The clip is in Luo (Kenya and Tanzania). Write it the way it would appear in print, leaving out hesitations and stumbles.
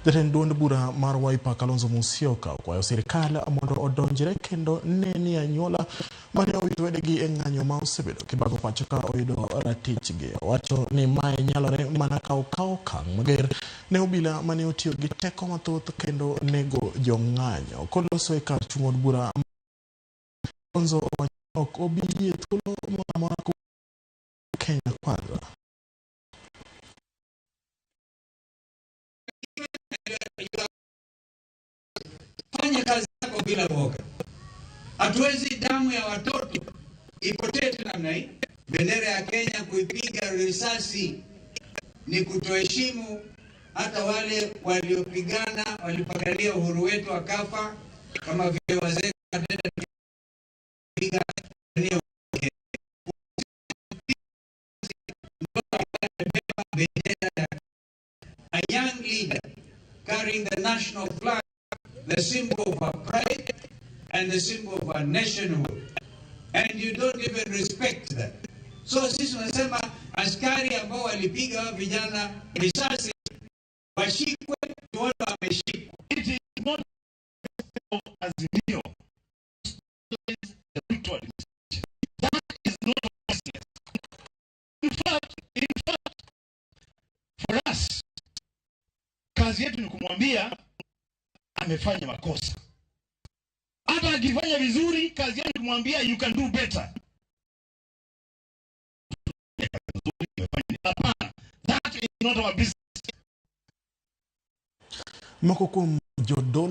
Jatend duond bura mar Wiper Kalonzo Musyoka okwayo sirkal mondo odonjre kendo ne ni anyuola mane owito wedegi e ng'anyo ma osebedo kibago pacho ka oyudo ratichgi. Owacho ni mae nyalore mana ka okaw okang' mager ne obila mane otiyo gi teko mathoth kendo nego jong'anyo. Koloso e kar chung' od bura Kalonzo owacho ni ok obi yie thuolo moro amora kowuok Kenya Kwanza. Fanya kazi yako bila woga. Hatuwezi damu ya watoto ipotee tu namna hii. Bendera ya Kenya kuipiga risasi ni kutoheshimu hata wale waliopigana, walipigania uhuru wetu wakafa, kama vile wazee a young leader carrying the national flag, the symbol of our pride and the symbol of our nationhood. And you don't even respect that. So sisi tunasema askari ambao walipiga vijana risasi washikwe, tuone wameshikwa. It is not Azimio. The Ruto administration. That is not our business. In fact, for us, kazi yetu ni kumwambia amefanya makosa. Hata akifanya vizuri, kazi yetu ni kumwambia, "You can do better." Hapana, that is not our business. Moko kuom jodolo